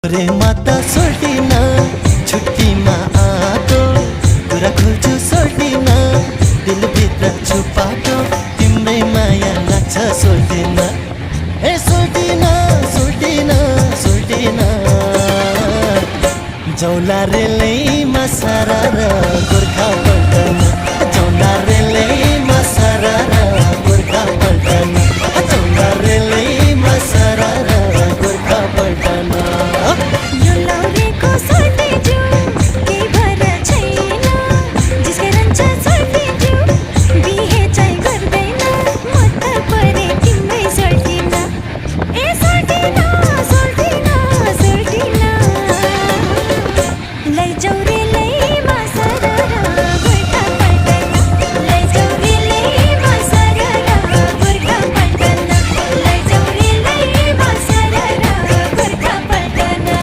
प्रेमा त सोल्टिन छुट्टीमा आतो कुरा खोल्छु सोल्टिन दिलभित्र छुपातो तिम्रै माया लाग्छ सोल्टिन ए सोल्टिन सोल्टिन सोल्टिन जौला रेलैमा सारा र गोर्खा